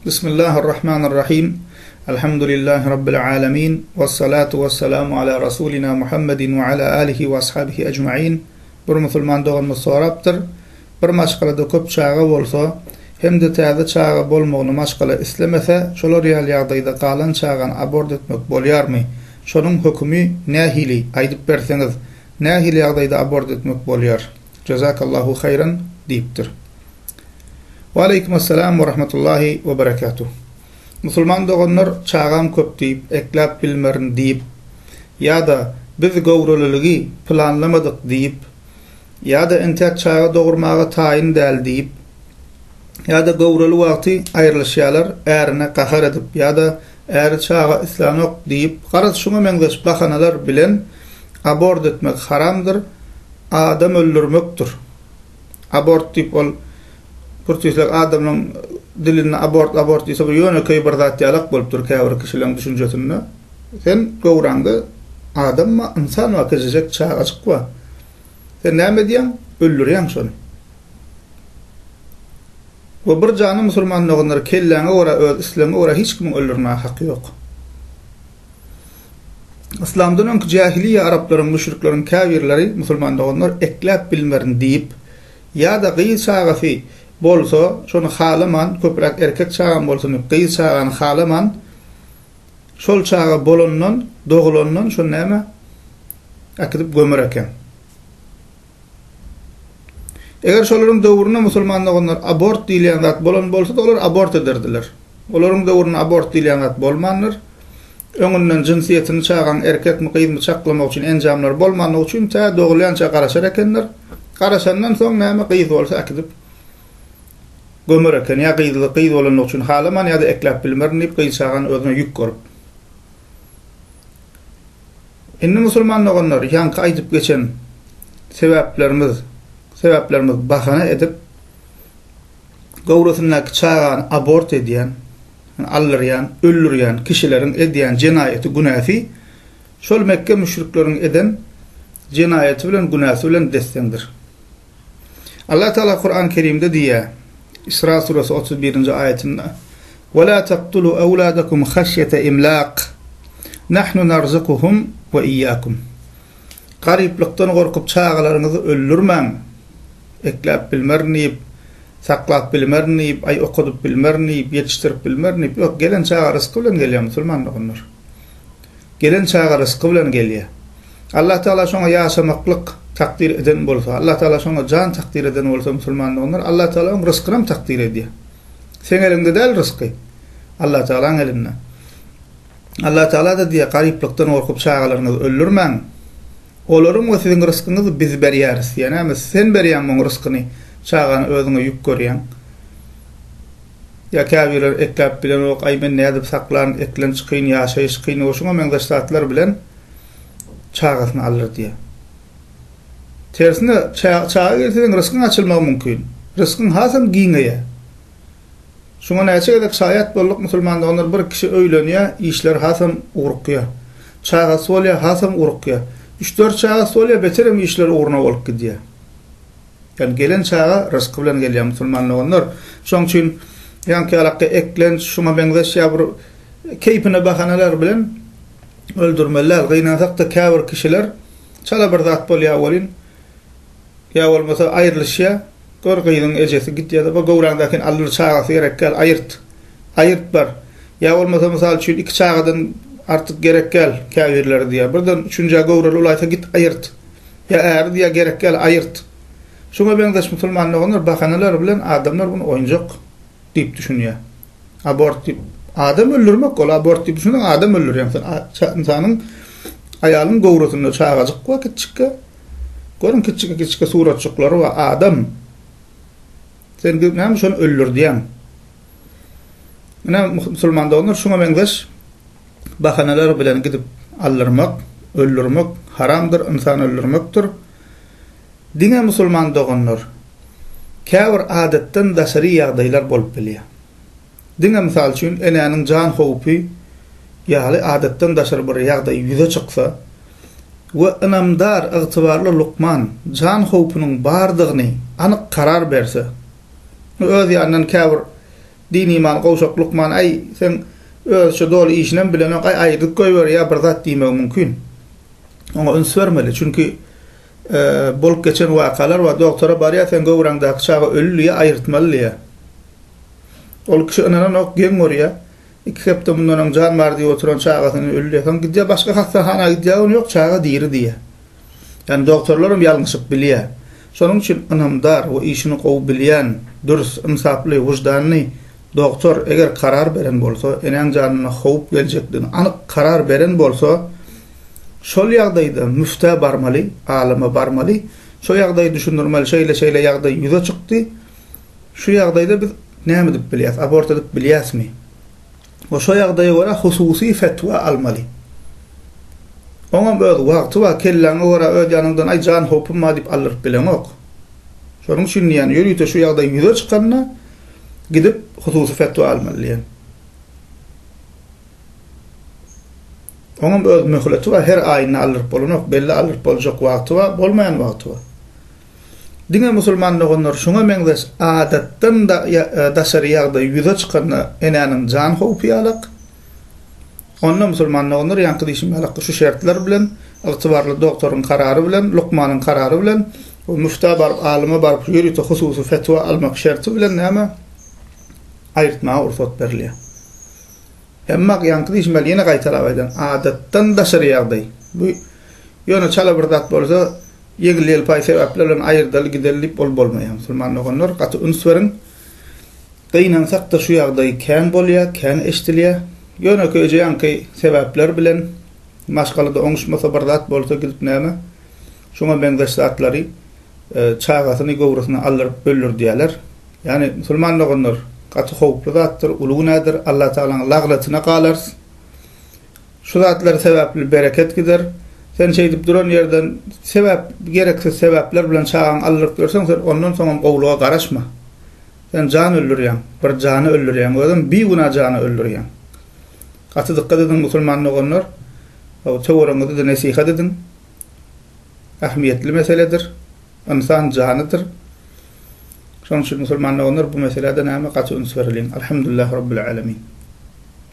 Bismillahir-Rahmanir-Rahim. Elhamdülillahi Rabbil alemin. Vessalatu vesselamu ala Rasulina Muhammedin ve ala alihi ve ashabihi ecmain. Bir musulman doganymyz sorapdyr. Bir maşgalada köp çaga bolsa, hem-de täze çaga bolmagyny maşgala islemese, şolar ýaly ýagdaýda galan çagany abort etmek bolýarmy? Şonuň hökümi nähili, aýdyp berseňiz? Nähili ýagdaýda abort etmek bolýar? Jazakallahu haýran diýipdir. Waleýkim essalam we rahmetullahi we berekatuh. Musulman doganlar çagam köp diýip, ekläp bilmerin diýip, ýa-da biz göwreliligi planlamadyk diýip, ýa-da entäk çaga dogurmaga taýyn däl diýip, ýa-da göwreli wagty aýrylyşýarlar ärine gahar edip ýa-da äri çaga islänok diýip, garaz şuňa meňzeş bahanalar bilen abort etmek haramdyr, adam öldürmekdir. Abort diýip ol pürtüslek adamlaň dilinde abort abort diýse bir ýönekeý bir zat ýalak bolupdyr käbir kişileň düşünjesinde. Sen göwräňde adam bar, ynsan bar, kiçijek çagajyk bar. Sen näme edýäň? Öldürýäň şony. We bir jany musulman doganlar kelläňe görä öz islegiňe görä hiç kimiň öldürmäge haky ýok. Yslamdan öňki jähiliýe araplaryň, müşrikleriň käbirleri, musulman doganlar, ekläp bilmerin diýip, ýa-da gyz çagasy bolsa, şony halaman, köpräk erkek çagam bolsun diýip, gyz çagany halaman, şol çaga bolandan, dogulandan şony näme, äkidip gömer eken. Eger şolaryň döwründe musulman doganlar abort diýilýän zat bolan bolsady, olar abort ederdiler. Olaryň döwründe abort diýilýän zat bolmandyr. Öňünden jynsyýetini çagaň erkekmi, gyzmy çaklamak üçin enjamlar bolmandygy üçin tä dogulýança garaşar ekenler. Garaşandan soň näme gyz bolsa äkidip gömer eken. Ýa gyzly gyz bolandygy üçin halaman ýa-da ekläp bilmerin diýip gyz çagany özüne ýük görüp. Indi musulman doganlar ýaňky aýdyp geçen sebäplerimiz sebäplerimiz bahana edip göwresindäki çagany abort edýän, ýagny aldyrýan, öldürýän kişileriň edýän jenaýaty günäsi şol Mekge müşrikleriň eden jenaýaty bilen günäsi bilen des-deňdir. Allah Tagala Kuran Kerimde diýýär, Isra suresi 31-nji aýatynda, Ve la taktulu evladakum haşyete imlak, nahnu narzukuhum ve iyyakum. Garyplykdan gorkup çagalaryňyzy öldürmäň, ekläp bilmerin diýip, saklap bilmerin diýip, aý okadyp bilmerin diýip, ýetişdirip bilmerin diýip, ýok, gelen çaga rysky bilen gelýär musulman doganlar. Gelen çaga rysky bilen gelýär. Allah Tagala şoňa ýaşamaklyk takdyr eden bolsa, Allah Tagala şoňa jan takdyr eden bolsa musulman doganlar, Allah Tagala oň rysgynam takdyr edýär. Seň eliňde däl rysky. Allah Tagalaň elinde. Allah Tagala-da diýýär, garyplykdan gorkup çagalaryňyzy öldürmäň. Olaryň we siziň ryskyňyzy biz berýäris diýýär. Näme, sen berýäňmi oň ryskyny, çagany özüňe ýük görýäň? Ýa käbirleri ekläp bilenok, aý men nädip saklaryn, eklenç kyn, ýaşaýyş kyn we şuňa meňzeş zatlar bilen çagasyny aldyr diýýär. Tersine, çaga gelse seň ryskyň açylmagy mümkin. Ryskyň hasam giňeýär. Şuňa näçe gezek şaýat bolduk musulman doganlar bir kişi öýlenýär, işleri hasam ugrukýar. Çagasy bolýar, hasam ugrukýar. Üç-dört çagasy bolýar, beterem işleri ugruna bolup gidýär. Ýagny gelen çaga rysky bilen gelýär musulman doganlar. Şoň üçin ýaňky ýalakda eklenç, şuňa meňzeş ýa bir keýpine bahanalar bilen öldürmeli däl. Gynansakda käbir kişiler çala bir zat bolýar welin ýa bolmasa aýrylyşýar. Gör gyzyň ejesi gidýär-de bu göwräňdäkini aldyr çagasy gerek däl aýyrt. Aýyrt bar. Ýa bolmasa mysal üçin iki çagadan artyk gerek däl käbirleri diýýär. Birden üçünjä göwreli bolaýsa git aýyrt. Ýa äri diýýär gerek däl aýyrt. Şuňa meňzeş musulman doganlar bahanalar bilen adamlar muny oýunjak diýip düşünýär. Abort diýip adam öldürmek ol abort diýip düşünseň adam öldürýäň sen. Ynsanyň aýalyň göwresinde çagajyk bar kiçjikge. Görüň kiçjike kiçjike suratjyklary bar adam. Sen gidip näme şony öldürdýäň. Ine musulman doganlar şuňa meňzeş bahanalar bilen gidip aldyrmak, öldürmek haramdyr, ynsan öldürmekdir. Diňe musulman doganlar käbir adatdan daşary ýagdaýlar bolup bilýär. Diňe mysal üçin enäniň jan howpy ýaly adatdan daşary bir ýagdaý ýüze çyksa we ynamdar, ygtybarly lukman jan howpunyň bardygyny anyk karar berse we öz ýanyndan käbir. Din-imany gowşak lukman aý seň özüçe doly işinem bilenok aý aýyrdyp goýber ýa bir zat diýmegi mümkin. Oňa üns bermeli. Çünki bolup geçen wakalar bar. Dogtora barýar seň göwräňdäki çaga öli diýýär aýyrtmaly diýýär. Ol kişi ynananok geň görýär. Iki hepde mundan öň jan bar diýip oturan çagasyny öli diýýär. Soň gidýär başga hassahana gidýär ony ýok çaga diri diýýär. Ýagny dogtorlaram ýalňyşyp bilýär. Şonuň üçin ynamdar we işini gowy bilýän, dürs, ynsaply, wyždanly dogtor eger karar beren bolsa, enäň janyna howp geljekdigini anyk karar beren bolsa, şol ýagdaýda müftä barmaly, alyma barmaly, şo ýagdaýy düşündirmeli, şeýle-şeýle ýagdaý ýüze çykdy, şu ýagdaýda biz näme edip bilýäs, abort edip bilýäsmi? We şo ýagdaýa görä hususy fetwa almaly. Oňam öz wagty bar, kelläňe görä öz ýanyňdan aý jan howpum bar diýip aldyryp bileňok. Şonuň üçin diýýän, ýörite şu ýagdaý ýüze çykanda gidip hususy fetwa almaly diýýän. Oňam öz möhleti bar, her aýynda aldyryp bolanok, belli aldyryp boljak wagty bar, bolmaýan wagty bar. Diňe musulman doganlar şuňa meňzeş adatdan daşary ýagdaý ýüze çykanda enäniň jan howpy ýalak. Onda musulman doganlar ýaňky diýşim ýalak şu şertler bilen, ygtybarly dogtoryň karary bilen, lukmanyň karary bilen we müftä baryp, alyma baryp ýörite hususy fetwa almak şerti bilen näme aýyrtmaga rugsat berilýär. Emma ýaňky diýşim ýaly ýene gaýtalap aýdan, adatdan daşary ýagdaý. Bu ýöne çala bir zat bolsa Ýeňil-ýelpaý sebäpler bilen aýyrdaly gideli diýip ol bolmaýar. Musulman doganlar gaty üns beriň. Gynansakda şu ýagdaý kän bolýar, kän eşdilýär. Ýönekeýje ýaňky sebäpler bilen maşgalada oňuşmasa bir zat bolsa gidip näme şuňa meňzeş zatlary çagasyny göwresine aldyryp öldürdýärler. Ýagny musulman doganlar gaty howply zatdyr, uly günädir, Allatagalaň lagnatyna galarys. Şu zatlar sebäpli bereket gider. Sen şeýdip duran ýerden sebäp gereksiz sebäpler bilen çagaňy aldyryp ýörseň sen ondan soňam gowulyga garaşma. Sen jan öldürýäň. Bir jany öldürýäň. Özem bigünä jany öldürýäň. Gaty dykgat ediň musulman doganlar. Töweregiňize-de nesihat ediň. Ähmiýetli meseledir. Ynsan janydyr. Şonuň üçin musulman doganlar bu meselä-de näme gaty üns bereliň. Alhamdulillah Rabbil Alemin.